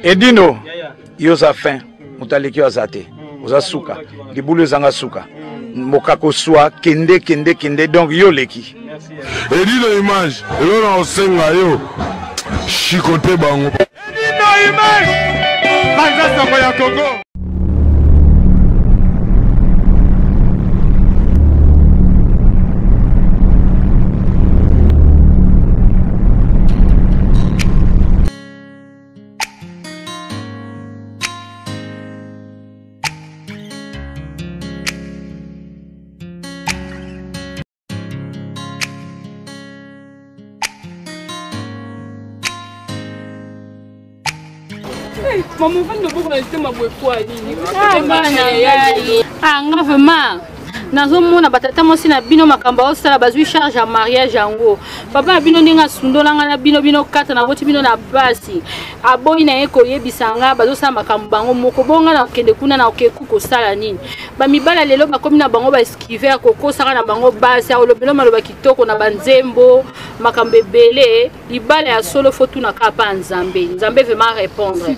Edino, yo oza fin, moto aleki yo aza te, oza suka, libulu ezanga suka, mokako swa kende kende kende, donc yo oleki. Edino image, eloko na kosenga yo, chicote bango. Edino image, panza sango ya Congo. Mama ovandi loboko na litema boye po nini? Ah, nga vraiment nazomona batata mwasi na bino makambo aosala bazwi charge ya mariage yango papa na bino ndenge asundola nga na bino bino kata naboti bino na pasi aboyi na ye koyebisa nga bazosala makambo bango moko bongo nga nakokende kuna nakokeku kosala nini bamibala lelo bakomi na bango baeskive ya kokosaka na bango basi akolobelo maloba kitoko na banzembo makambo ebele libala ya solo fo tuna kaka pa nzambe nzambe vraiment répondre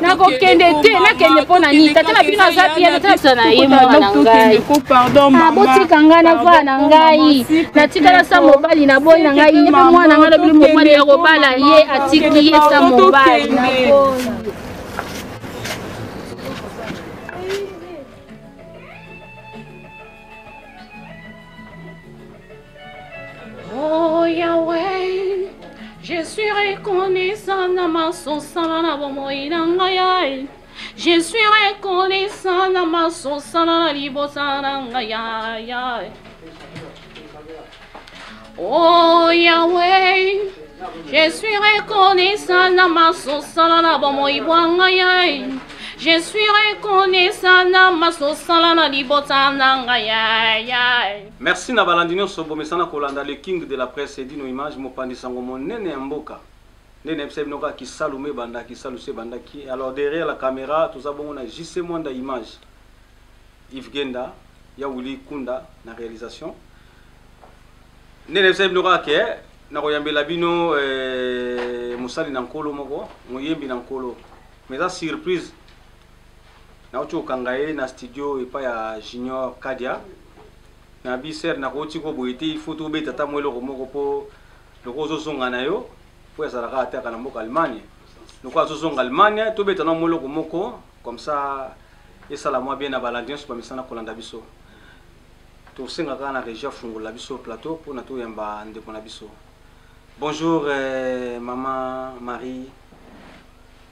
nakokende te nakende mpo na nini tata na bino aza bien tata na na ye mwana na ngai ah, botika ngai na vaa na ngai natikala sa mobali na boyi na ngai ye mpe mwana ngai lobili mobali ya kobala ye atiki ye sa mobali na Oh Yahweh, je suis reconnaissant na masosala na bomoi na ngai. Je suis reconnaissant na masosala na libosa na ngai. Oh Yahweh, je suis reconnaissant na masosala na bomoi bwa ngai. Je suis reconnaissant na masosala na libota na ngai. Merci na balandi nionso bomesana kolanda le king de la presse Edino Image mopanzi sango monene ya mboka nde nayebisa bino kaka kisalu me ebanda kisalu se ebandaki alors derrière la camera toza bongo na JC Mwanda Image Yves Genda ya Willy Kunda na réalisation nde nayebisa bino kaka ke nakoyambela bino eh, mosali na nkolo moko moyembi na nkolo mais eza surprise Nauti kokanga ye na studio epai ya Junior Kadia. Na bi sœur nakoti ko boye te, il faut tobeta ata mwa eloko moko po lokola ozozonga na yo po azalaka ataka na mboka Allemagne. Lokola azozonga Allemagne, tobeta na mwa eloko moko comme ça esala mwa bien na balandi nyonso bamesana kolanda biso. Tosenga kaka na régie afungola biso plateau mpo na toyamba ndeko na biso. Bonjour euh, maman Marie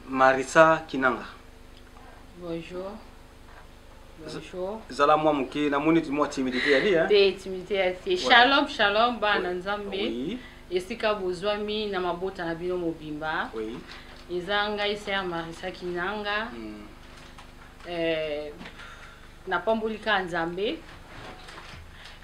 Marissa Kinanga. Bonjour. Bonjour. Zala mwa moke namoni ti mwa timidité ya li hein? Te timidité ya te. Shalom shalom bana Nzambe. Oui. Esika bozwami na mabota na bino mobimba. Oui. Eza ngai sœur Marissa Kinanga. Mm. Eh, napamboli kaka Nzambe.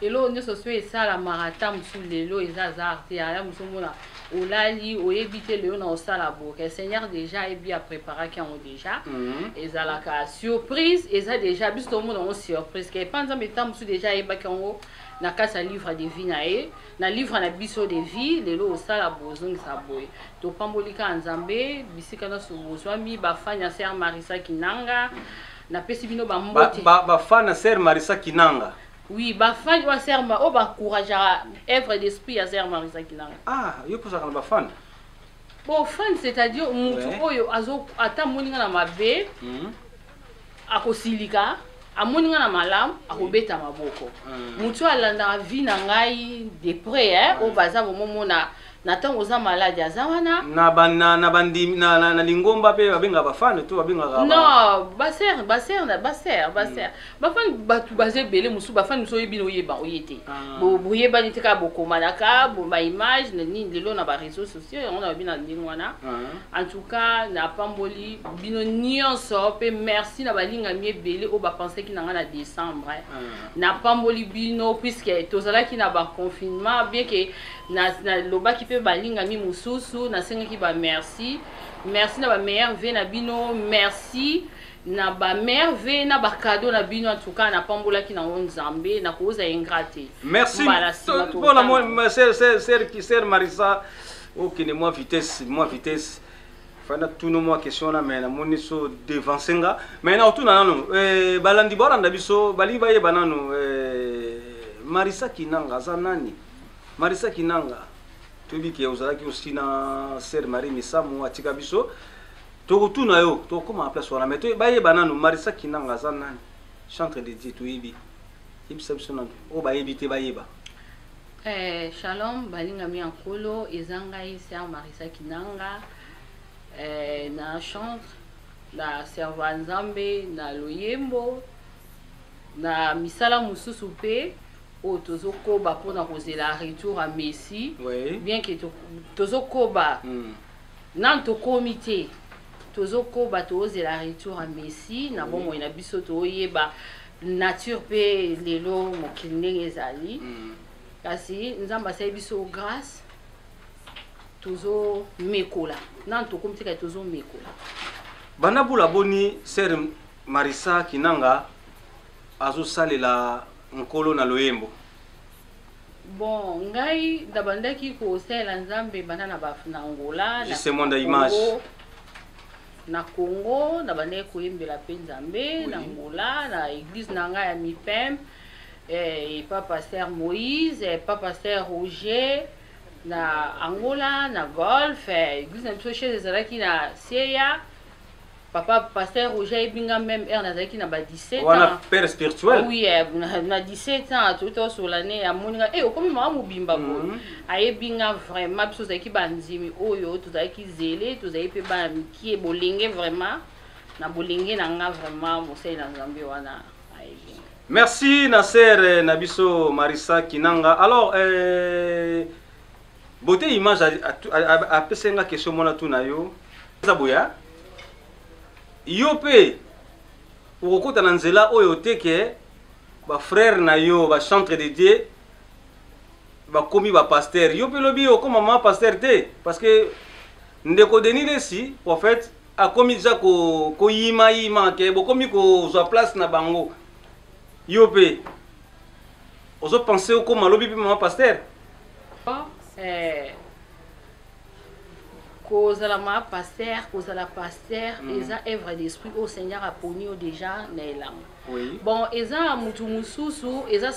Eloko nyonso soki esalamaka ata mosusu lelo eza hasard te aya mosusu omona olali oyebi te lelo na osala boke seigneur deja ayebi apreparaki yango deja mm -hmm. ezalaka surprise eza deja biso tomona yango surprise ke epa nzambe ntango mosusu deja ayebaki yango na kati ya livre de vie na ye na livre na biso de vie lelo osala boye ozongisa boye topamboli kaka nzambe bisika nyonso bozwami bafani ya ser marisa kinanga napesi bino bambote bafani ya ser marisa kinanga Oui, ba fan wa sœur ma o ba courageaka œuvre d'esprit ya sœur Marisa Kinanga. Ah, yo posaka na ba fan. Bon, fan c'est-à-dire mutu ouais. oyo azo ata moni nga na mabe. Mm -hmm. Akosilika, amoni nga na malamu, akobeta maboko. Mm. Mutu alandaka vie na ngai de près hein, ouais. oyo baza bomomona na ntango oza maladi aza wana na ba na na bandimi na, na, na lingomba mpe babengaka bafane to babengaka non baser baser na baser baser mm. bafane bato baza ebele mosusu bafane mosusu oyebi na oyeba oye te ah. boyebani te kaka bokomanaka baimage na nini lelo na bareseau sociaux yango na babi na ndenge wana ah. en tout cas napamboli bino nyonso mpe merci na balingami ebele oyo bapensaki na ngai na décembre ah. napamboli bino puisque tozalaki na baconfinement bien que nalobaki mpe balingami mosusu nasengaki ba merci merci na ba meilleur vie na bino merci na ba meilleur vie na ba cadeau na bino en tout cas napambolaki nango nzambe nakoza ingrat te merci mpona sœur marisa okende mwa vitesse mwa vitesse. Fanda tuna mwa question wana, mais namoni so devance nga, mais na otuna nano balandi balanda biso, balingi bayeba nano Marisa Kinanga aza nani. Marisa Kinanga, toyebi ke ozalaki aussi na sœur Marie Misamu, atika biso. Tokotuna yo, tokokóma na place wana, mais bayeba nano Marisa Kinanga aza nani. Chantre de Dieu, toyebi, yebisa biso nano oyo bayebi te bayeba. Shalom balingami ya Nkolo, eza ngai sœur Marisa Kinanga, na chantre, na serva Nzambe na loyembo, na misala mosusu mpe oyo tozokoba mpona kozela retour ya Messie. Bien que tozokoba, nanu tokomi te, tozokoba, tozela retour ya Messie na bomoi na biso. Toyeba nature mpe lelo mokili ndenge ezali, kasi Nzambe asali biso grâce, tozomekola. Nanu tokomi te, kasi tozomekola. Banda bula boni sœur Marisa Kinanga azosalela Nkolo na loyembo? Bon, ngai nabandaki kosalela Nzambe banda na Angola, na Juste Mwanda image. Congo. Na Congo nabandaki koyembela mpe Nzambe na Angola, na église na ngai ya Mipem, epa pasteur Moïse, epa pasteur Roger na Angola, na Golf, église na biso chaise ezalaki na Seya. Papa pasteur Roger ayebi nga même heure nazalaki na ba 17 Wana ans. Père spirituel. Oui, na 17 ans toyoti osola ne, amoni nga, okomi mama mobimba boye. Ayebi nga vraiment. Biso tozalaki bandimi oyo tozalaki zele, tozalaki mpe bana mikie, bolenge vraiment. Na bolenge na nga vraiment, mosali na Nzambe wana ayebi nga. Merci na sœur na biso Marisa Kinanga. Alors, Beauté Image apesi nga question mona tuna yo. Eza boya. Yo pe okokota na nzela oyo te ke ba frère na yo ba chantre de Dieu bakomi ba pasteur. Yo pe lobi okoma mama pasteur te, parce que ndeko Denis Lesi prophète akomi déjà ko koyima yima ke bokomi kozwa place na bango. Yo pe ozo penser okoma lobi pe mama pasteur? Bon, kozala ma pasteur, kozala pasteur, eza œuvre d'esprit oyo Seigneur aponi yo déjà na elanga. Bon, eza mutu mosusu, eza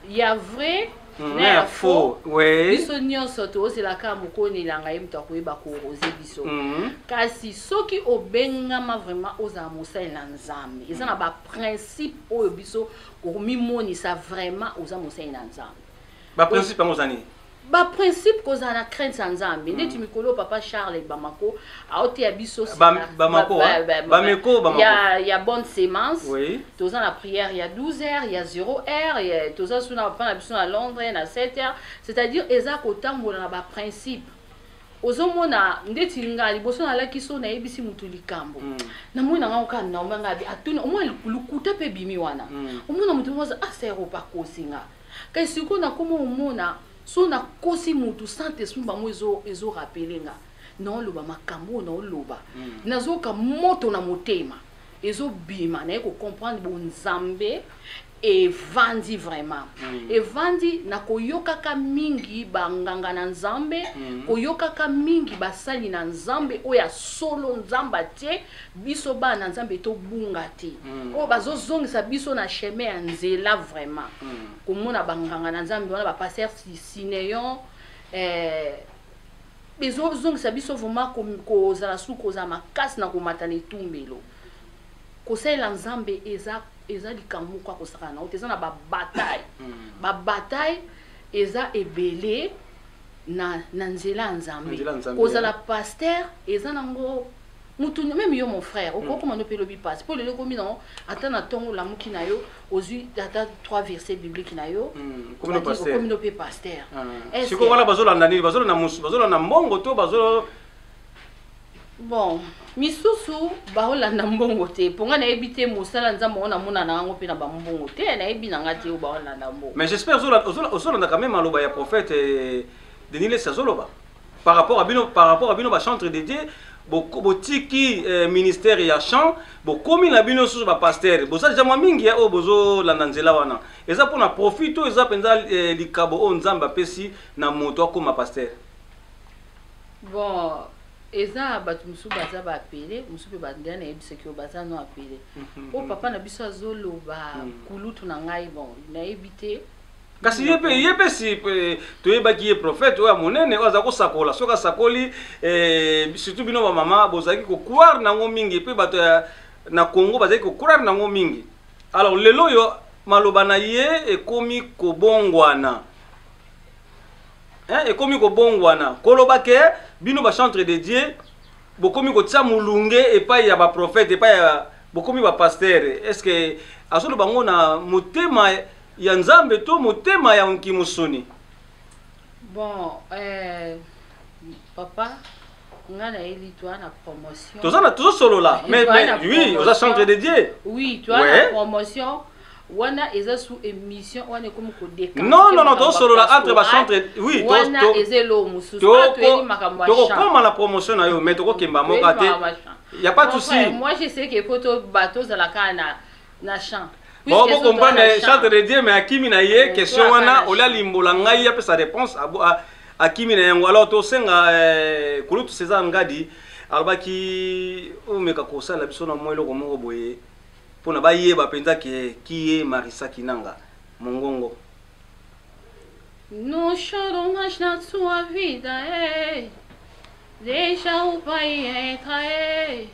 ya vrai na ya faux. Biso nyonso tozelaka mokoni elanga, ye moto akoyeba koarroser biso. Kasi soki obengama vraiment ozala mosali na Nzambe, eza na baprincipe oyo biso komimonisa vraiment oza mosali na Nzambe. Baprincipe yango oza nini? Baprincipe, kozala na crainte ya Nzambe. Ndeti mikolo papa Charles Bamako aoteya biso Bamako, Bameko, Bamako. Ya bonne semence. Toza na prière ya 12 heures, ya 0 heure, toza su na papa na biso na Londres na 7 heures. C'est-à-dire eza kotambola na baprincipe. Ozomona ndeti nga liboso nalaki so nayebisi motu likambo, namoni nanga kaka normal, nga abi atuni, omona lukuta mpe ebimi wana. Omona motu moko aza asero pakosi nga, kasi sikoyo nakoma omona so nakosi motu, Saint Esprit bango ezorappeler nga naoloba makambo oyo naoloba, nazoyoka moto na motema ezobima, naye kocomprendre bonzambe evandi vraiment, evandi na koyokaka mingi banganga na Nzambe, koyokaka mingi basali na Nzambe oyo ya solo. Nzambe atie biso bana na Nzambe, tobunga te, oyo bazozongisa biso na chemin ya nzela vraiment. Komona banganga na Nzambe wana, bapasteur Sinéon, ezozongisa biso vraiment kozala su, kozala makasi na komata na etumbelo, kosalela Nzambe. Eza likambo moko akosaka na yo te, eza na babataille. Babataille eza ebele na nzela ya Nzambe. Nzela ya Nzambe, Kozala pasteur eza nango mutu, même yo mon frère, okokoma no mpe elobi pasi mpo lelo ekomi nango, ata na ntongo olamuki na yo, ozwi ata trois versets biblique na yo, Komi no pasteur. okomi no mpe pasteur. Sikoyo wana bazolanda nini? Bazolanda mosu, bazolanda mbongo to bazo Bon, misusu baolanda mbongo te, mpo ngai nayebi te mosala Nzambe yango namona na yango mpe na bambongo te, nayebi na ngai te oyo baolanda mbongo. Mais j'espère ozolanda quand même maloba ya prophète Denis Lesi azoloba par rapport à bino, par rapport à bino bachantre de Dieu. Botiki ministère ya chant, bokomi na bino susu bapasteur. Boza deja mwa mingi ya oyo bozolanda nzela wana. Eza mpona profit to eza mpenza likabo oyo Nzambe apesi na moto akóma pasteur? Bon. Eza bato mosusu baza baapele, mosusu mpe bandela nayebisaki oyo baza no apele mpo papa na biso azoloba kulutu na ngai, bon, nayebi te. Kasi ye mpe si toyebaki ye prophète oyo ya monene, oyo aza kosakola. Soki asakoli, surtout bino bamama bozalaki kocroire nango mingi, mpe bato ya na Congo bazalaki kocroire nango mingi. Alors lelo oyo maloba na ye ekomi kobongwana, hein, ekomi kobongwana, koloba ke bino bachantre de Dieu bokomi kotia molunge epai ya baprophète, epai ya bokomi bapasteur. Est ce que azoloba ngo na motema ya Nzambe to motema ya nkimusuni? Bon, papa, nga nayeli toa na promotion. Toza na tozosolola, mais oui, oza chantre de Dieu. Oui, toa na promotion wana, eza sous émission wana ekomi kodeka. Non, non, non, tozosolola entre bachantre, oui. Wana eza eloko mosusu. Toyeli makambo ya Tokokoma na promotion na yo, mais tokokemba moka te, y a pas de souci. Moi, je sais que po to bato ozalaka na champ. Bon, bo comprendre chantre de Dieu, mais akimi na ye question wana. Olia limbola ngai, apesa réponse, akimi na yango. Alors tosenga kulutu César Ngadi alobaki omeka kosala biso na mwa eloko moko boye mpona bayeba mpenza ke ki ye Marisa Kinanga mongongo. Não choro mais na sua vida, ei. Deixa o pai entrar, ei.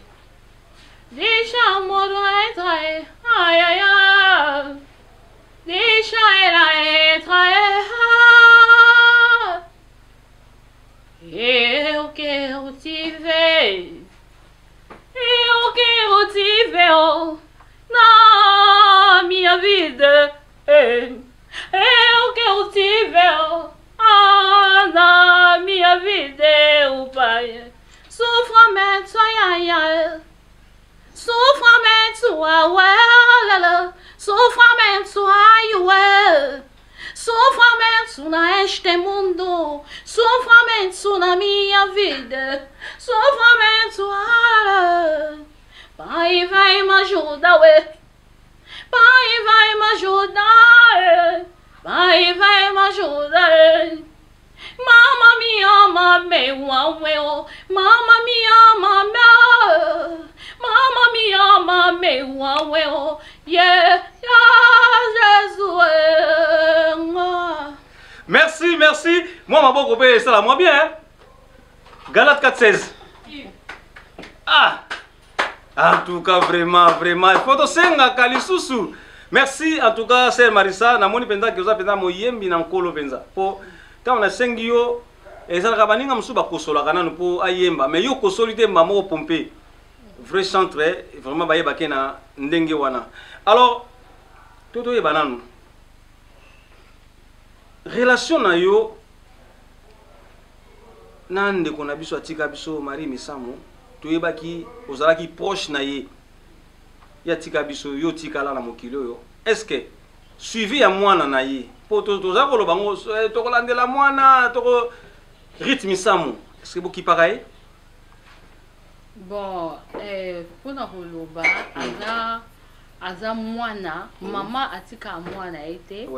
Deixa o amor entrar, ei. Ai, ai, ai. Deixa ela entrar, ei. Ah. Eu quero te ver. Eu quero te ver, oh, na minha vida. Ei. Eu quero te ver, oh, ah, na minha vida, o Pai. Sofrimento, ai, ai, ai. Sofrimento, ai, ai, ai. Sofrimento, ai, ai. Sofrimento neste mundo, sofrimento na minha vida, sofrimento, ai. Pai, vem me ajudar, ué. Pai, vai me ajudar. Pai, vem me ajudar. Mama me ama, meu meu. Mama me ama, meu. Mama me ama, meu meu. Yeah, yeah, Jesus. Merci, merci. Moi, maboko mpe esala mwa bien, hein? Galate 416. Ah, en tout cas, vraiment, vraiment, il faut tosengaka lisusu. Merci en tout cas, sœur Marisa. Namoni mpenza ke oza mpenza moyembi na Nkolo mpenza, mpo ntango nasengi yo, ezalaka baninga mosusu bakosolaka nanu mpo ayemba, mais yo kosoli te, mba moko pompe vrai chantre vraiment bayebake na ndenge wana. Alors to toyeba nanu relation na yo na ndeko na biso atika biso, Marie Misamu. Toyebaki ozalaki proche na ye. Ye atika biso, yo otikala na mokili oyo. Est ce que suivi ya mwana na ye, mpo toza koloba ngo, tokolandela mwana toko Ruth Misamu, est ce que bokipaka ye? Bon, mpona koloba, aza mwana mama atika mwana ye te.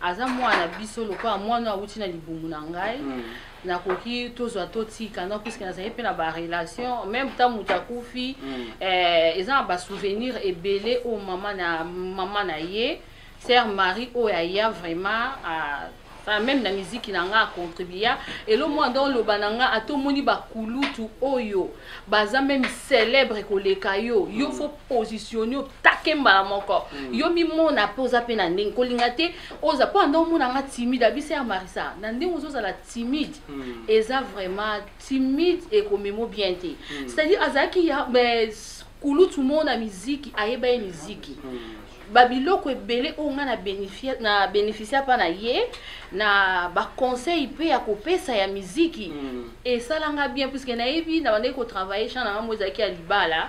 Aza mwana biso lokola mwana awuti na libumu na ngai. Nakoki tozwa totika no, puisque nazali mpe na barelation. Même ta moto akufi, eza na basouvenir ebele oyo mama na ye, sœur Marie, oyo aya vraiment enfin, même na miziki na nga acontribua elo mwa. Donc loba na nga, ata omoni bakulutu oyo baza même célèbre koleka yo, yo faut positionne otake mbala moko. Yo mimona mpe oza mpe na ndenge kolinga te, oza mpo anda omona nga timide. Abisa ya Marisa, na ndenge ozozala timide, eza vraiment timide, ekomemo bien te. C'est-à-dire azalaki ya mais kulutu mo na miziki, ayeba ye miziki, babiloko ebele oyo nga na bénéficia mpa na ye, na baconseil mpe ya kopesa ya miziki. Esalanga bien, puisque nayebi na bandaki kotravaille champ na nga mo ezalaki ya libala.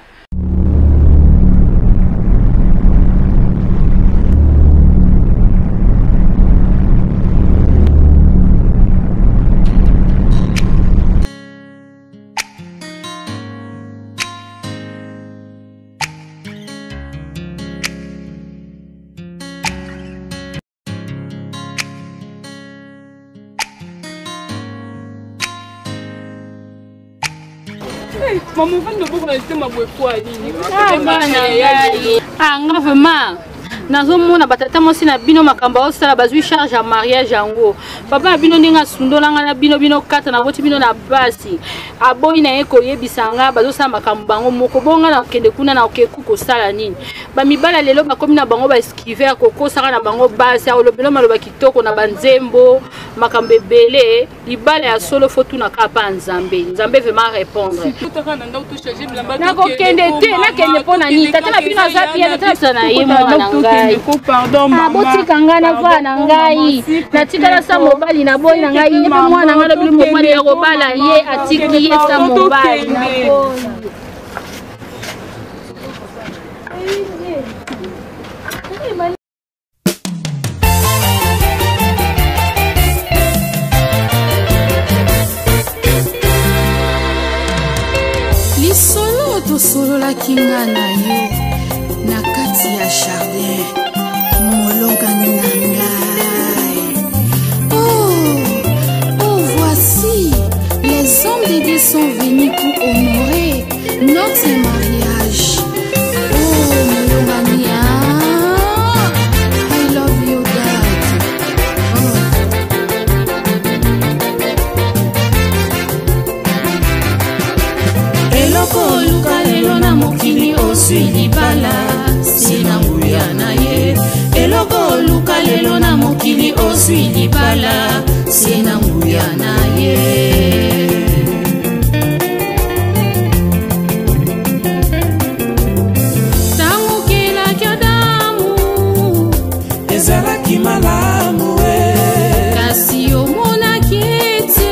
Mama ofandi loboko na litema boye kwa nini? Ah, nga vraiment nazomona batata mwasi na bino makambo aosala bazwi charge ya mariage yango papa na bino ndenge asundolanga na bino bino kata naboti bino na pasi aboyi na ye koyebisa nga bazosala makambo bango moko bonga nakende kuna naokeku kosala nini bamibala lelo bakomi na bango baeskive ya kokosaka na bango basi akolobelo maloba kitoko na banzembo makambo ebele libala ya solo fo tuna kaka pa nzambe nzambe vraiment répondre nakokende te nakende mpo na nini tata na bino aza bien tata na biso na ye mwana na ngai ah, botika ngai na vaa na ngai natikala sa mobali na boyi na ngai ye mpe mwana ngai lobili mobali ya kobala ye atiki ye sa mobali na boyi Lisolo tosololaki nga na yo na kati ya jardin molongani na ngai. Oh, oh voici les hommes de Dieu sont venus pour honorer notre mariage. Oh molongani ah, I love you dad. Oh. Eloko oluka lelo na mokili ozwi libala se na nguya na ye. Eloko oluka lelo na mokili ozwi libala se na nguya na ye. Ntango okelaki Adamu ezalaki malamu e kasi omonaki ete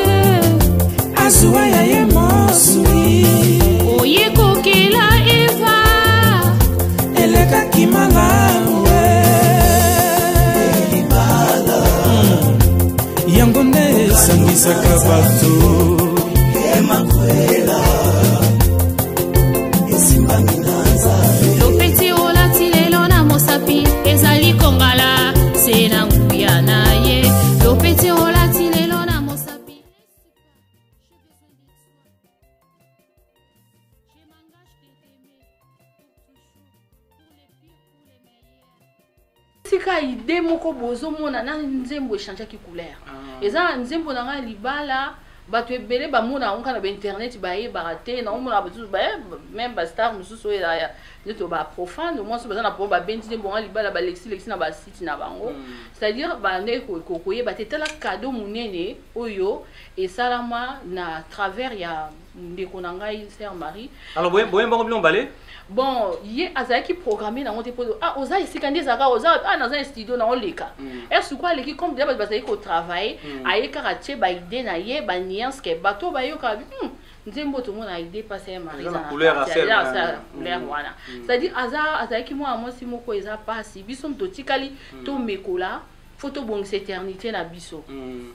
azuwa ya ye mosuni oye kokela Eva elekaki malamu e yango nde esangisaka bato lopeti olati lelo na mosapi ezali kongala se na nguya na ye lopeti olati lelo na mosapi. Sika idée moko bozomona na nzembo echangeaki couleur. Eza na nzembo na ngai libala bato ebele bamona yango kaka na bainternet bayebaka te naomona basusu meme bastar mosusu oyo ya neti baprofane mwasi baza na problème babendi nde bonga libala balekisi-lekisi na basite na bango. C'est-à-dire bande koyeba te tala cadeau monene oyo esalama na travers ya ndeko na ngai sœur Marie. Alors boyembango bino mibale? Bon, ye azalaki programme nango te po ah oza esika nde ezalaka oza ah naza na studio na oleka. Est ce quoi aleki comme déjà bato bazalaki ko travailler, aye kaka tie ba idée na ye ba nuance ke bato bayoka nzembo tomona idée passe ya Marie Eza na couleur ya sœur, eza couleur wana. C'est-à-dire aza azalaki mwana mwasi moko eza pasi biso moto totikali tomekola faut tobongisa éternité na biso.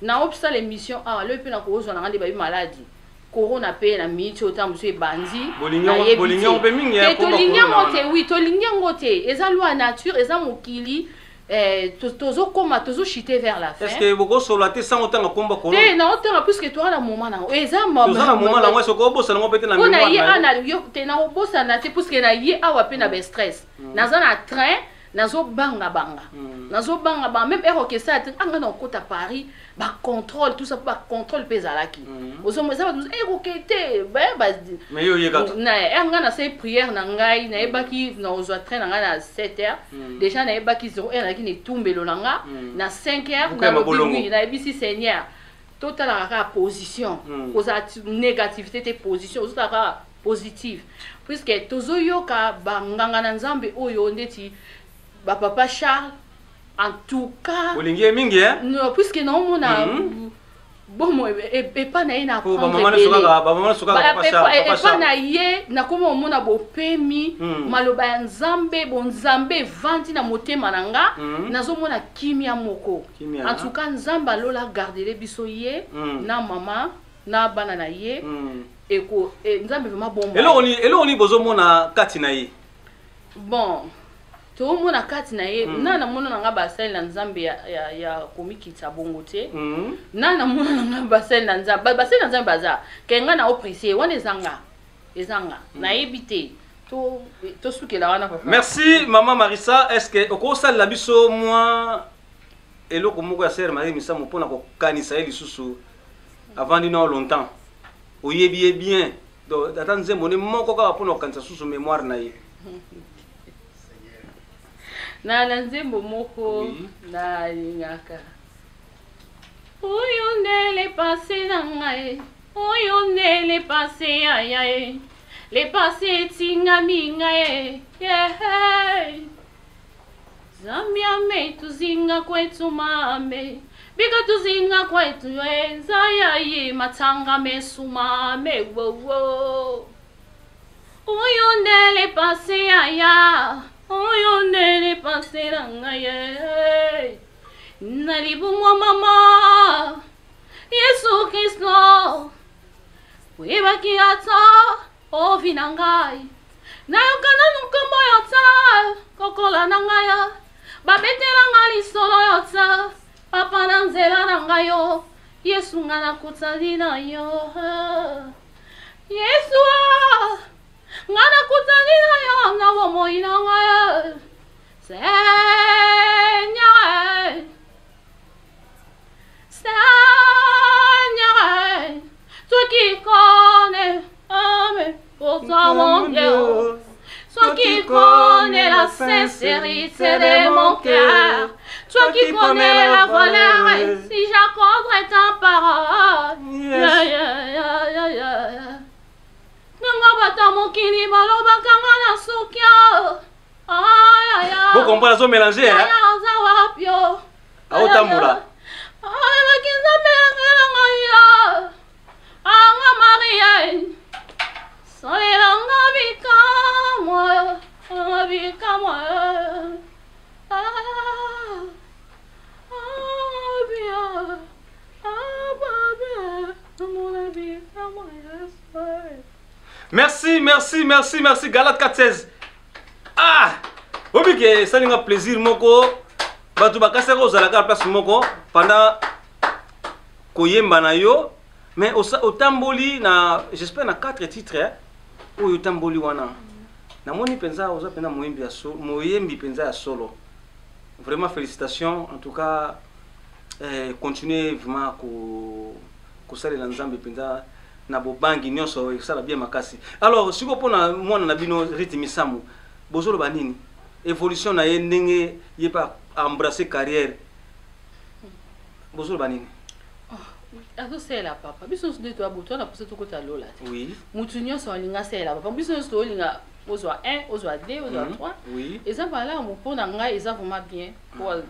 Na opsala émission awa lobi mpe na kozwa na nga nde babi maladi corona pe na miniti oyo ntango mosusu ebandi Bolingi yango- bolingi yango mpe mingi, te eh, komba tolingi corona yango wana. te oui tolingi yango te eza loi ya nature eza mokili tozokoma tozochite vers la fin. Est-ce que bokosolola te sango otanga komba te corona? naotanga puisque toza na moment nango eza Toza na moment nango, est-ce que okobosana yango mpe te na mpo na mémoire ye na yo? awa na yo te nakobosana te puisque na ye awa mpe na bastress naza na train nazobangabanga nazobangabanga même heure okesala te anga na okota Paris bacontrôle tout ça mpo bacontrôle mpe ezalaki ozomona eza bato mosusu ekoke te Mais yo oye kaka. Na heure ngai nasali prière na ngai nayebaki nakozwa train na ngai na 7 heures déjà nayebaki 0 heure nayaki na etumbelo na nga na 5 heures Buka ya nalobi mabolongo. oui nayebisi Seigneur totalaka kaka position kozala négativité te position ozotala kaka positive puisque tozoyoka banganga na nzambe oyo ndeti bapapa Charles en tout cas Bolingi ye mingi, eh? Non, puisque naomona bomo epa na ye na Po apprendre bamama nyonso ebele. kaka, bamama nyonso kaka Ba- Papa Charles, Papa epa Charles. na ye nakoma omona bopemi maloba ya nzambe bonzambe evandi na motema na nga nazomona kimia moko. Kimia, En tout cas nzambe alola gardele biso ye na mama na bana na ye eko nzambe vraiment bon. Eloko nini bozomona kati na ye? Bon tozomona kati na ye na namona na nga basali na nzambe ya komikitisa bongo te na namona na nga basali na nzambe basali na nzambe baza ke nga na opprécie wana eza nga Eza nga. Nayebi te. To tosukela wana papa. Merci maman Marissa, est ce que okosalela biso mwa eloko moko ya sœur Marie Misamu mpona kokanisa ye lisusu avandi nao longtemps oyebi ye bien donc ata nzembo nde moko kaka mpona kokanisa susu mémoire na ye. Na nzembo moko Oui. nalingaka oyo nde le passé na ngai, oyo nde le passé ya ya ye, le passé etingami ngai yeah. Zambia me tuzinga kwetu mame, bika tuzinga kwetu nzaya ye matanga mesu mame wo wo. Oyo nde le passé ya ya, oyo nde le passé na ngai ye. Na libumwa mama Yesu Kristo oyebaki ata ovi na ngai, nayoka nanu nkombo yo ta kokola na ngai, babetelanga lisolo yo ta papa na nzela na ngai yo Yesu nga nakutani na yo. Yesu nga nakutani na yo na bomoi na ngai. Seigneur, Seigneur, toi qui connais, amen, pour toi mon Dieu, toi qui connais la sincérité de mon cœur, toi qui connais la valeur, si j'accorderais ta parole. Yeah, yeah, yeah, yeah, yeah. Nanga bata mokili balobaka nga na suki. Bo comprendre azo mélanger hein. Aotambola. Ayebaki Nzambe akela ngai yo. Anga Marie. Salelanga bikamwa, anga bikamwa. Ah, ah, bia, ah, babe, amona bikamwa Yesu. Merci, merci, merci, merci Galate 416. Ah! Obi ke esalinga plaisir moko bato bakasaka ozala kaka place moko pendant koyemba na yo, mais otamboli na j'espère na 4 titres hein, oyo otamboli wana. Namoni mpenza oza mpenza moyembi ya so, moyembi mpenza ya solo. Vraiment félicitations en tout cas, continuez vraiment kosalela Nzambe mpenza na bobangi nyonso esala bien makasi. Alors sikoyo mpona mwana na bino Ruth Misamu bozoloba nini? Évolution na ye ndenge ye mpe embrasser carrière, bozoloba nini? Azosalela papa biso nyonso nde toya boto wana mposa tokota lola te. Oui. Mutu nyonso alinga asalela papa, biso nyonso tolinga ozwa 1, ozwa 2, ozwa 3. Oui. Eza malamu mpona ngai, eza vraiment bien po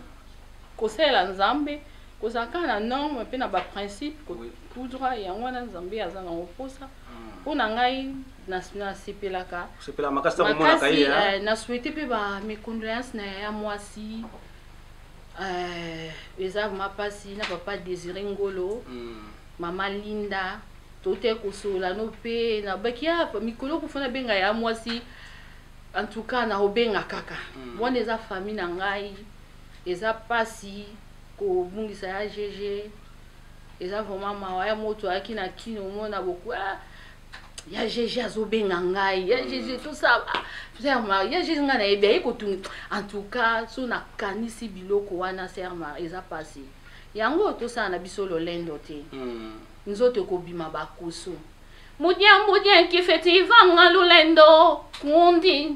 kosalela Nzambe, kozala kaka na norme mpe na baprincipe Oui. tout droit. Yango wana Nzambe aza nango mposa. Mpo na ngai nasepelaka Osepelaka makasi ntango omonaka makasi ye hein? Na souhaite mpe ba mes condoléances na yaya mwasi, eza vraiment mpasi na papa Désiré Ngolo, mama Linda tote kosolola no mpe nabaki ya mikolo kufa nabenga ya mwasi. En tout cas nakobenga kaka wana eza famille na ngai. Eza mpasi kobungisa ya GG, eza vraiment mawa ya moto ayaki na kino omona boku ah, ya GG azobenga ngai ya GG tout ça ah, sœur Marie ya GG ngai nayebi aye kotungi. En tout cas so nakanisi biloko wana, sœur Marie, eza mpasi. Yango tosala na biso lolendo te, nzoto ekobima bakusu mudia mudia kifeti vanga lulendo kundi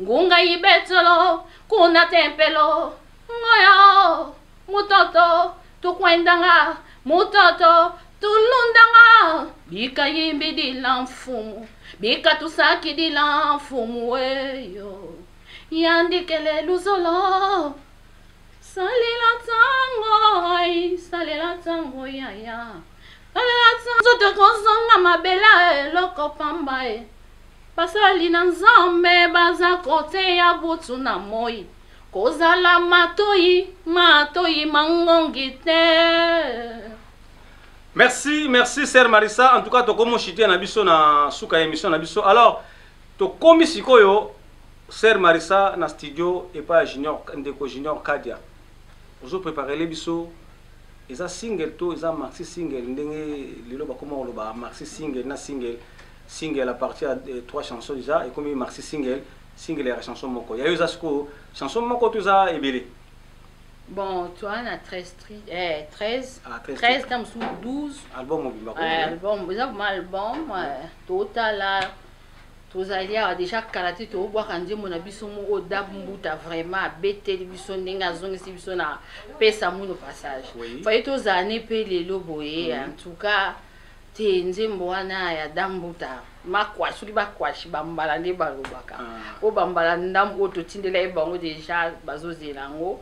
ngunga ibetolo kuna tempelo ngoyo mutoto tukwendanga mutoto tulundanga bikayimbidila mfumu bikatusakidila mfumu eyo yandikele luzolo salela ntango ai salela ntango yaya salela ntango nzoto ekozonga mabele eloko pamba e basali na Nzambe baza kote ya butu na moi kozala matoi matoi mangongi te. Merci, merci sœur Marissa. En tout cas, tokomo chité na biso na suka émission na biso. Alors, tokomi sikoyo sœur Marissa na studio et pas Junior ndeko Junior Kadia. Ozo préparer les biso eza single to eza maxi single ndenge lelo bakoma koloba maxi single na single. Single à partir ya 3 chansons déjà ekomi maxi single, single ya chanson moko. Ya yo eza sikoyo chanson moko to eza ebele? Bon, toa na 13, 13, Ah, 13. 13 na mosusu 12. Album mobimba ko. Album eza vraiment album, totala tozali awa déjà kala te, tobwaka nzembo na biso moko Dab Mbuta vraiment abeteli biso ndenge azongisi biso na pesa muno passage. Faye tozala ne mpe lelo boye, en tout cas te nzembo wana ya Dab Mbuta makwa soki bakwashi bambala nde balobaka oyo bambala ndambo oyo totindela ye bango déjà bazozela yango,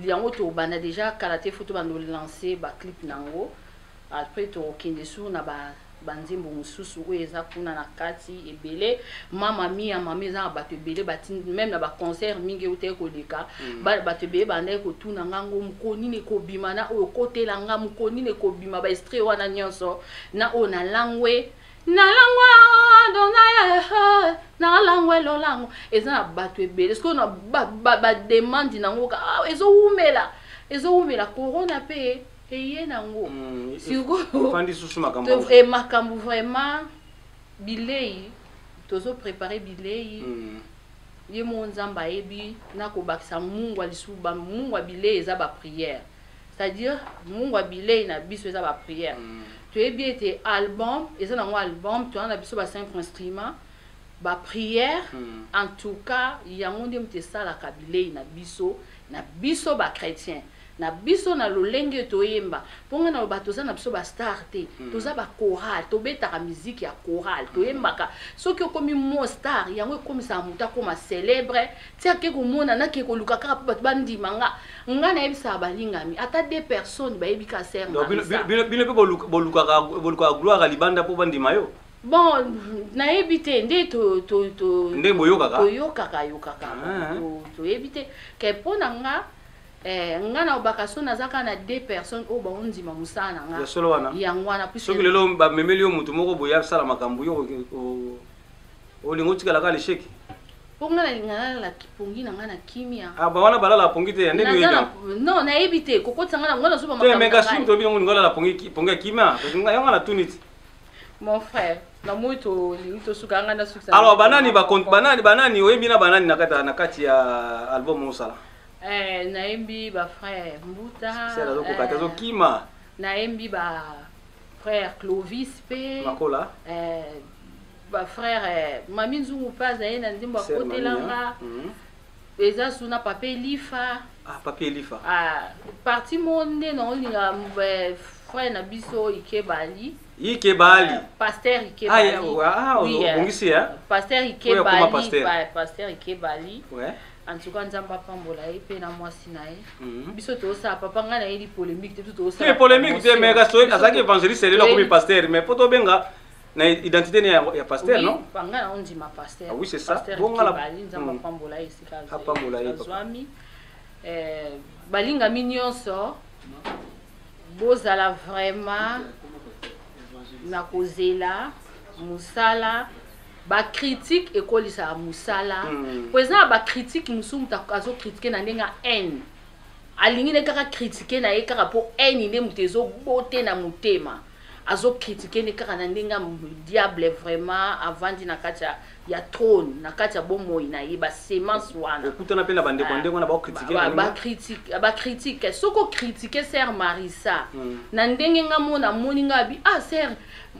yango tobanda déjà kala te, fo tobanda olancer baclip nango. Après tokokende sur na banzembo mosusu oyo eza kuna na kati ebele. Mama mia mama eza na bato ebele bati même na baconcert mingi eutaki koleka. Bato ebele bandaki kotuna ngango moko nini ekobima na oyo okotela nga, moko nini ekobima, baextrait wana nyonso na oyo nalangwe nalangwa dona nalangwe lolango eza na bato ebele. Sikoyo na bademande nango ezowumela, ezowumela. Corona mpe eye nango sikoyo. Ofandi susu makambo. Makambo vraiment bilei tozoprépare bilei. Ye moko Nzambe ayebi na kobakisa mungwa lisusu. Mungwa bilei eza baprière, c'est-à-dire mungwa bilei na biso eza baprière. Toyebi ete album eza nango album, toza na biso ba 5 instrument, baprière. En tout cas yango nde moto esalaka bilei na biso, na biso bachrétien, na biso na lolenge toyemba. Mpo ngai naloba toza na biso bastar te, toza bachoral, tobetaka miziki ya choral, toyembaka. Soki okomi mo star, yango ekomisaka moto akoma célèbre ti ake komona nake koluka kaka mpo bato bandima nga. Nga nayebisaka balingami, ata deux personnes bayebi ka sœur. Donc, bino mpe bolukaka gloire ya libanda mpo bandima yo? Bon, nayebi te nde Nde boyokaka? Toyokaka, yokaka. Toyebi te ke mpo na nga, nga na obaka so naza kaka na deux personnes oyo baondima mosala na nga. Ya solo wana. Yango wana puisque Soki lelo bamemeli yo motu moko boye asala makambo, yo olingi otikala kaka l'échec? Mpo nga nalinga nalala pongi na nga na kimia. Ah, ba wana balala pongi te, nde Naza oyebi. Non, nayebi te kokotisa nga na nga nazoba Te makambo mais na kasi ngai. moto oyebi yango, olingi olala pongi pongi ya kimia, parce que yango na tuni ti. Mon frère, namoi tolingi tosuka, nga nasukisa. Alors banani banani oyembi na banani na kati ya album osala? Nayembi bafrère Mbuta. Sel azokoka te, azokima. Nayembi ba frère Clovis mpe Makola. Bafrère Mami Nzungu mpe azali na nzembo Sœur Mami, akotelanga. hein? Eza suna Papa Elifa. Ah, Papi Elifa. Ah, parti moko nde naolinga, frère na biso Ikebali. Ikebali. Pasteur Ah, Ikebali. ah, Oui, obongisi, hein? Pasteur Oyo akoma Ikebali. pasteur. Pasteur Ikebali. En tout cas Nzambe apambola ye mpe na mwasi na ye. Biso tozosala, papa, ngai nayeli polémique te, biso tozosala Te polémique te, mais kasi promotion. azalaki évangéliste, lelo akomi pasteur, mais po tobenga na identité ne ya pasteur. Oui, Non. ngai naondima pasteur. Ah oui, c'est ça. Pasteur Bon, nga Ikebali, Nzambe apambola ye esika Apambola ye, papa. azwami. Balingami nyonso, bozala vraiment na kozela mosala. Bacritique ekolisaka mosala. Po eza na bacritique mosusu, moto azocritique na ndenge ya haine, alingi nde kaka critique na ye kaka mpo haine nde moto ezobote na motema, azocritique nde kaka na ndenge ya diable vraiment avandi na kati ya trône, na kati ya bomoi na ye, basemence wana. Okutana mpe na bandeko ya ndenge wana baocritique? Bacritique, soki ocritique sœur Marisa na ndenge nga mona amoni nga abi, ah, sœur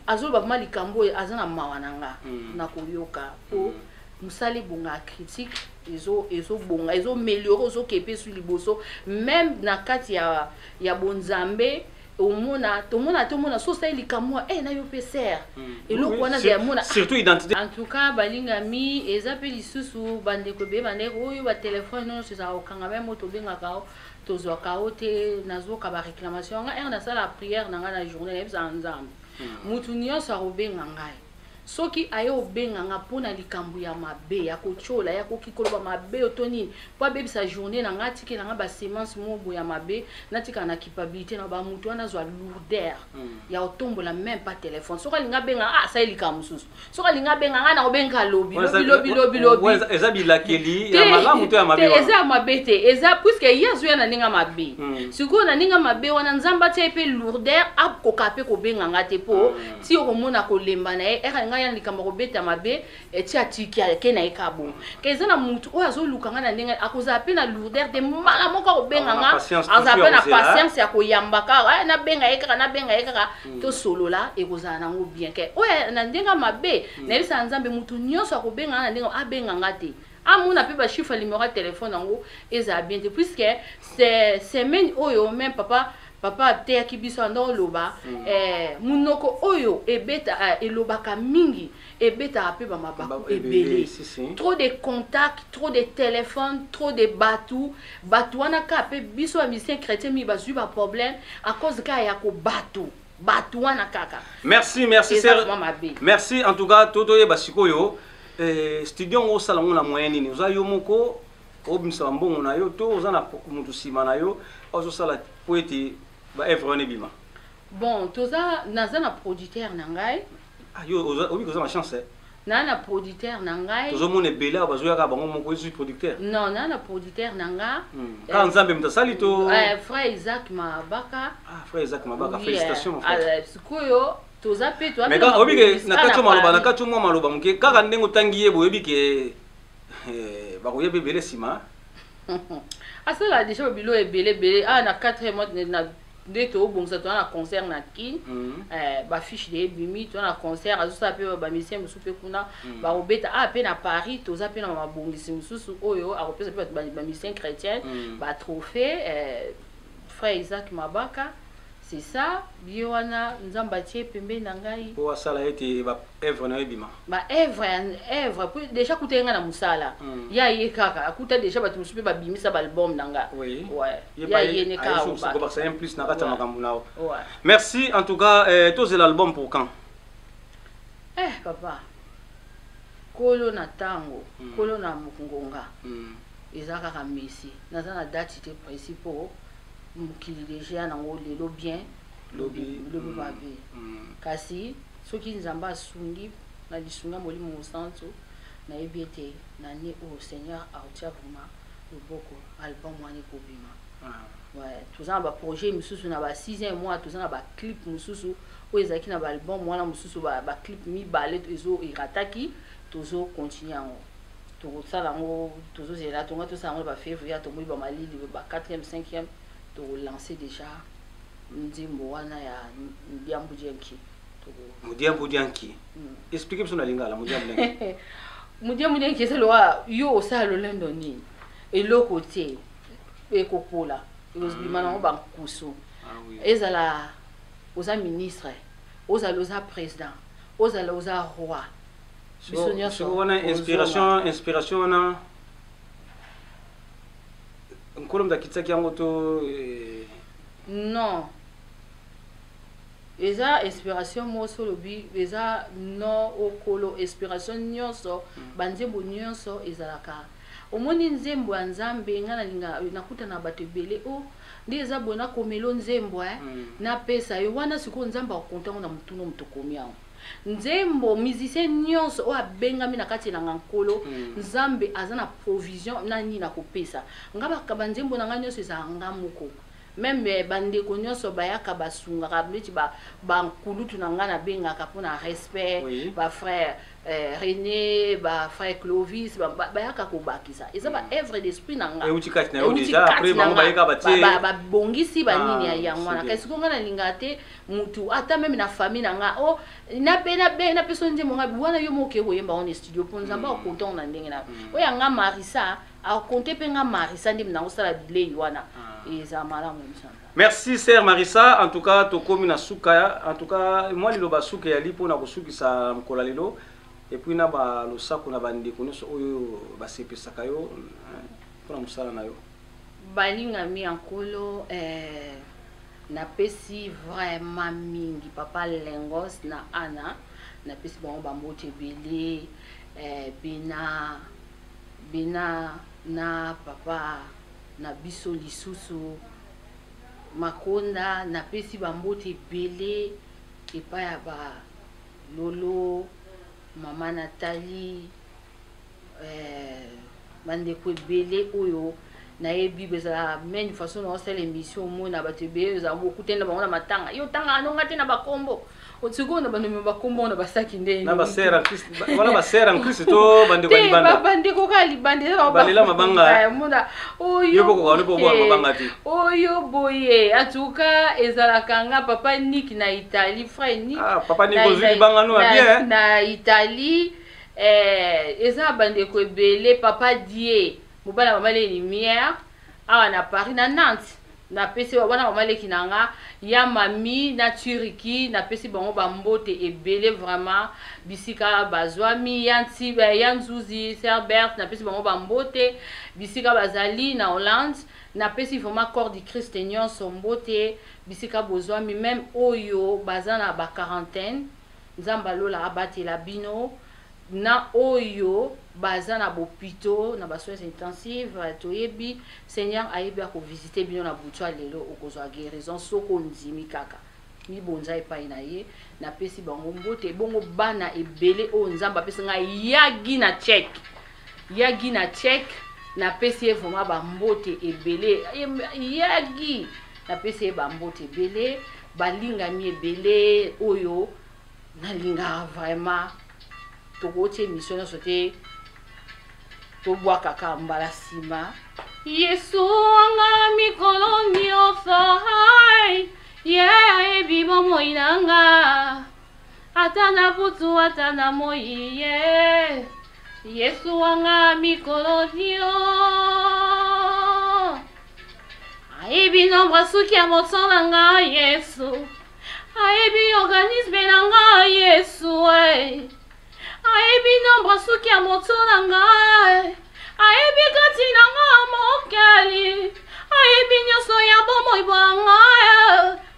azoloba vraiment likambo oyo aza na mawa na nga, nakoyoka po mosala ebonga ya critique ezobonga, ezoaméliorer, ozokepe su liboso. Même na kati ya bonzambe, omona tomona tomona so osali likambo na yo mpe sœur eloko wana ya mona. Surtout identité. En tout cas balingami, eza mpe lisusu bandeko ebele, bandeko oyo batelefone nyonso ezalaka kokanga, meme oyo tobengaka o tozwaka o te. Nazoka baréclamation nga ere nasala prière na ngai na journée, nayebisaka Nzambe, mutu nyonso akobenga ngai, soki aye obenga nga mpona likambo ya mabe, ya kotiola, ya koki koloba mabe to nini mpo abebisa journée na ngai, atikela nga basemence moko boye ya mabe, natikala na culpabilité na bamutu wana, azwa lourdeur ya kotombola même pas téléphone. Soki alingi abenga, ah, asali likambo mosusu. Soki alingi abenga ngai, na kobenga lobi lobi lobi lobi lobi. Eza bilakeli ya malamu to ya mabe wana? Eza ya mabe te, eza puisque ye azoya na ndenge ya mabe. Sikoyo na ndenge ya mabe wana, Nzambe atia ye mpe lourdeur, akoka mpe kobenga nga te, mpo ti okomona kolemba na ye ere ngai. aya na likambo ya kobeta mabe, eti atiki ake na ye kaka bongo. Ke eza na mutu oyo azoluka nga na ndenge akozala mpe na lourdeur te, mbala moko akobenga nga, azala mpe na patience ya koyamba kaka, nabenga ye kaka, nabenga ye kaka, tosolola, ekozala nango bien. Ke oyo na ndenge mabe, nayebisaka Nzambe, mutu nyonso akobenga nga na ndenge abenga nga te, amona mpe bachiffre ya numero ya telefone yango ezala bien te, puisque semaine oyo même papa papa ateyaki biso, anda oloba munoko oyo ebeta, elobaka mingi, ebetaka mpe bamabaku ebele. Trop de contact, trop de téléphone, trop de bato. Bato wana kaka mpe biso bamusicien chrétien mingi bazwi baproblème à cause kaka ya kobato bato wana kaka. Merci, merci. Merci en tout cas. Totoyeba sikoyo, studio yango osala yango na moyen nini? Oza yo moko obimisa bambongo na yo, to oza na moto nsima na yo ozosala po ete baœuvre wana ebima? Bon, toza, naza na producteur na ngai. Ah, yo obi koza na chance. Naa na producteur na ngai. Tozomona ebele awa bazoyaka bango moko, ezwi producteur. Non, naa na producteur na nga. Kaka Nzambe moto asali to? Frère Isaac Mabaka. Ah, frère Isaac Mabaka, félicitations mon frère. Sikoyo toza mpe Mais oyebi ke na kati maloba, na kati mwa maloba moke kaka ndenge otangi ye, boyebi ke bakoyeba ebele nsima. Asala déjà babilo ebele ebele. Ah, na 4 mois na nde tobongisa, toza na concert na Kin, bafiche de ebimi, toza na concert, azosala mpe bamusicien mosusu mpe kuna bakobeta. Ah, mpe na Paris toza mpe na mabongisi mosusu oyo akopesa mpe bato bamusicien chrétien batrophée. Frère Isaac Mabaka, c'est ça, ye wana Nzambe atie pembeni na ngai. Po asala ete baœuvre na yo ebima. Baœuvre ya œuvre po déjà akuta ye ngai na mosala, ya ye kaka akuta déjà bato mosusu mpe babimisa baalbum na nga. Ya ye ne kaka. Kobakisa un plus na kati ya makambo na yo. Merci en tout cas. Tozela album pour quand? Eh papa, kolo na ntango, kolo na ngonga, eza kaka messi. Naza na date te précis, mpo mokili déjà nango lelo bien, lobi lobi mabe. Kasi soki Nzambe asungi na lisunga Molimo Mosantu, nayebi ete na ne oyo Seigneur aotia vraiment loboko, album wana ekobima. Ouais, toza na baprojet mosusu na ba 6e mois, toza na baclip mosusu oyo ezalaki na baalbum wana mosusu, baclip mibale ezo erataki, tozocontinue yango, tokosala yango, tozozela tonga tosala yango na bafévrier, tomoni bamalili ba 4e 5e, tokolance déjà nzembo wana ya Ndiambu Dianki. Mudiambu Dianki, explique biso na lingala, Mudiambu Dianki. Mudiambu Dianki eza lowa yo osala lolendo nini, eloko te ekopola, ekozobima nango bankusu. Ezala oza ministre, ozala oza président, ozala oza roi, biso nyonso. Wana inspiration, inspiration wana Nkolo moto akitisaki yango to? Non, eza inspiration moko olobi eza non okolo inspiration nyonso. Banzembo nyonso ezalaka, omoni nzembo ya Nzambe, ngai nalinga nakutana na bato ebele o nde eza boye, nakomelo nzembo napesa yo wana. Sikoyo Nzambe akokonta yango na motuna moto okomi yango nzembo. Musicien nyonso oyo abengami na kati elanga Nkolo, Nzambe aza na provision na nini akopesa nga. Banzembo na ngai nyonso ezala nga moko, même bandeko nyonso bayaka basungaka, neti bankulutu na ngai nabengaka mpona respect, bafrère René, bafrère Clovis, bayaka kobakisa. Eza baœuvre d'esprit na nga, babongisi banini ya yango wana. Kasi ko ngai nalingaka te mutu ata même na famille na nga o nape napesa nzembo nga wana, yo moko oke koyemba wana studio, mpo Nzambe akonta na ndenge na oyo ya nga Marisa, akonte mpe nga Marisa nde nakosala bilei wana, eza malamu Nzambe. Merci sœur Marissa. En tout cas tokomi na suka. En tout cas mwa liloba suka yali mpona kosukisa mokolo ya lelo, et puis na balosako na bandeko nyonso oyo basepesaka yo mpona mosala na yo. Balingami ya Nkolo, napesi vraiment mingi papa Lengos na Ana, napesi bango bambote ebele, bena bena na papa na biso lisusu Makonda, napesi bambote ebele epai ya balolo mama Nathalie, bandeko ebele oyo. Nayebi ezala meme façon na osala émission, omona bato ebele ezala bokutani na bango na matanga, yo otangaka nonga te na bakombo. Sikoyo na bandomi bakombo na basaki nde Na basere en Christ, wana basere en Christ to bandeko ya libanda? Bandeko kaka libanda eza. Balela mabanga. Mona oyo. Yo bokoka wana mpo obwaka mabanga te. Oyo boye, en tout cas ezalaka nga papa Nick na Italie, frère Nick. Ah, papa Nick, ozwi libanga no ya bien. Na Italie, eza na bandeko ebele. Papa Die, mobali ya mama Leki Lumière awa na Paris, na Nantes, napesi wana mama leki na nga ya mami na Turki, napesi bango bambote ebele vraiment bisika bazwami. Ya Ntiba, ya Nzuzi Serbert, napesi bango bambote bisika bazali na Hollande. Napesi vraiment corps du Christ nyonso mbote bisika bozwami, même oyo baza na baquarantaine, Nzambe alola abatela bino, na oyo baza na bopito na basoins intensive. Toyebi Seigneur ayebi akovisite bino na butu ya lelo, okozwa guérison soki ondimi kaka mibonza epai na ye. Napesi bango mbote. Ebongo bana ebele oyo Nzambe apesi ngai, yagi na tchèque, yagi na tchèque, napesi ye vraiment bambote ebele. Yagi, napesi ye bambote ebele. Balingami ebele oyo nalingaka vraiment, tokotia émission nyonso te, tobwakaka mbala nsima. Yesu wanga mikolo nyonso, ye ayebi bomoi na nga, ata na butu ata na moi. Ye Yesu wanga mikolo nyonso ayebi nombre suki ya moto na nga. Yesu ayebi organisme na nga. Yesu ayebi nombre suki ya moto na nga, ayebi kati na nga. Mokeli ayebi nyonso ya bomoi bwa nga,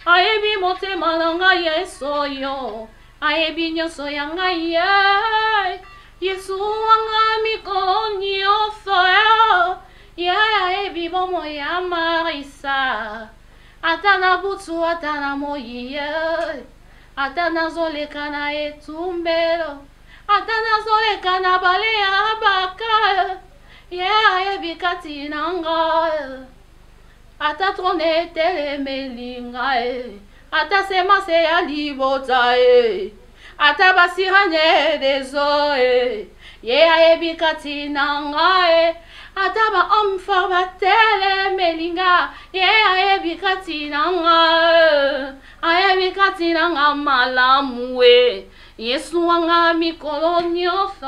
ayebi motema na ngai. Yesu oyo ayebi nyonso ya ngai ye. Yesu wanga mikolo nyonso ye ayebi bomoi ya Marisa, ata na butu ata na moi ye, ata nazoleka na etumbelo, ata nazoleka na bale ya baka, ye ayebi kati na ngai. Ata trône etelemeli ngai, ata semence ya libota e, ata basirènes des eaux e, ye ayebi kati na ngai. Ata bahomme fort batelemeli nga, ye ayebi kati na ngai, ayebi kati na nga malamu e. Yesu wanga mikolo nyonso.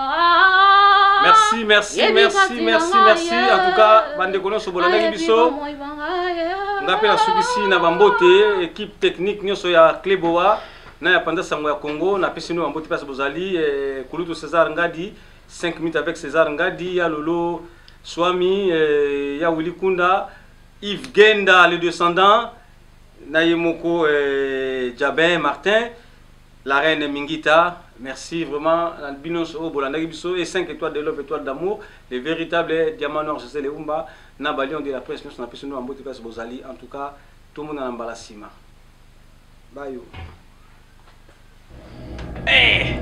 Merci, merci, merci, merci, merci. En tout cas, bandeko nyonso bolandaki biso, nga mpe nasukisi na bambote. Équipe technique nyonso ya Cleboa na ya Panza Sango ya Congo, napesi bino bambote place bozali. Kulutu César Ngadi, 5 minutes avec César Ngadi, ya Lolo Swami, ya Willy Kunda, Yves Genda le descendant na ye moko, Jabin Martin, la reine Mingita, merci vraiment na bino nyonso oyo bolandaki biso. Et 5 étoiles de love, étoile d'amour, le véritable diamant noir, José Leumba, na balion de la presse nyonso, napesi bino bambote place bozali. En tout cas, tomona na mbala nsima bayo. Hey!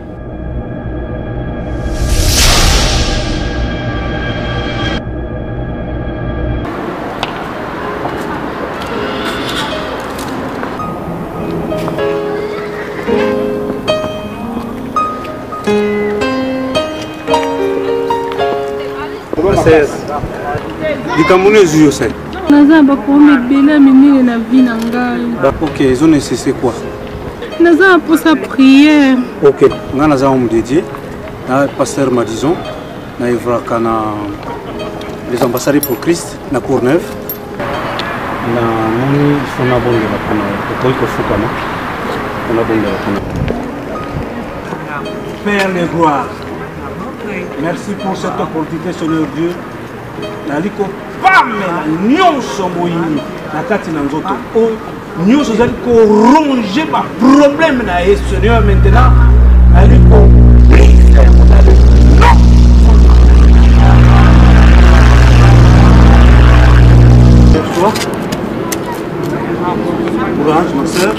Likambo nini ezwi yo se? Naza na baproblème ebele ya minene na vie na ngai. Ok, ezo nécessaire quoi? Naza na mposa prière. Ok, ngai naza homme de Dieu na pasteur Madison, na evraka na les ambassadeurs pour Christ na Courneuve. Namoni ifo nabondela mpona okoki kofukama mpo nabondela mpona. Père de gloire, merci pour cette opportunité, Seigneur Dieu. Nali kopamela nyonso moyini na kati na nzoto oyo nyonso ozali koronge baproblème na ye, Seigneur. Maintenant nali ko non. Toi, courage ma sœur.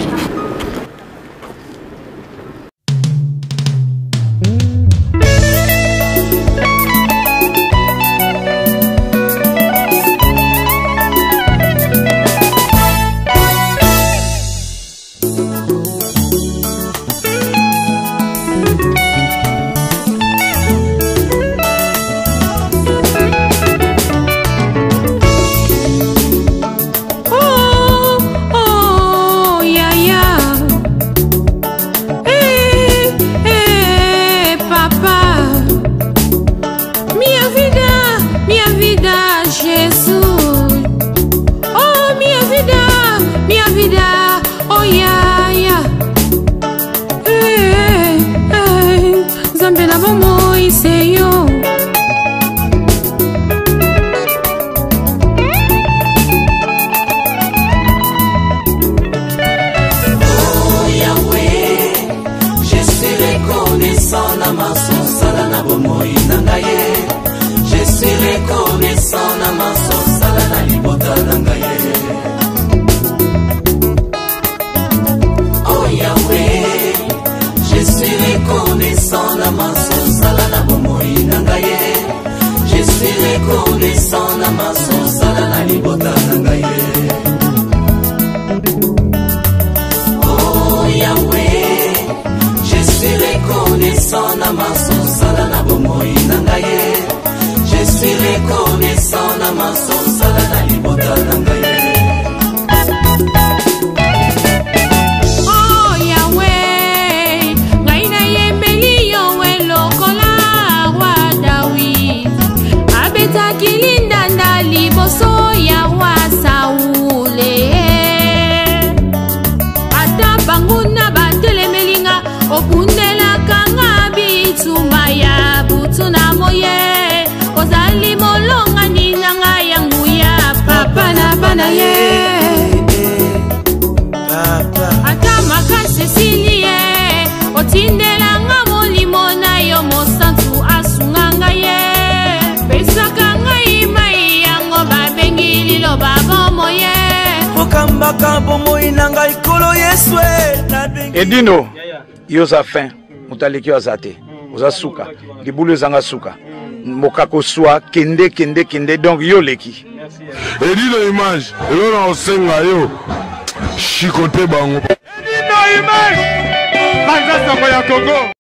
reconnaissant na manso osala na bomoi na ngai ye. Je suis reconnaissant na manso osala na libota na ngai ye. Oh Yahweh, je suis reconnaissant na manso osala na bomoi na ngai ye. Je suis reconnaissant na manso osala na libota na ngai ye. Oh Yahweh, ngai nayembeli yo we lokola roi Dawid abetaki lindanda liboso ya roi Saule. Ata banguna batelemeli nga, obundelaka nga bitumba ya butu na moye. Ozali molongani na ngai ya nguya, papa na bana ye. Ata makasi esili ye, otindelanga molimo na yo mosantu asunga ngai ye. Pesaka ngai mai yango babengi liloba bomoi ye. Okambaka bomoi na ngai, Nkolo Yesu e, nabengi. Edino, yo oza fin, moto aleki yo aza te. Oza suka, libulu ezanga suka, mokako swa, kende kende kende, donc yo oleki. Edino image, eloko na kosenga yo, chicote bango. Edino image, panza sango ya Congo.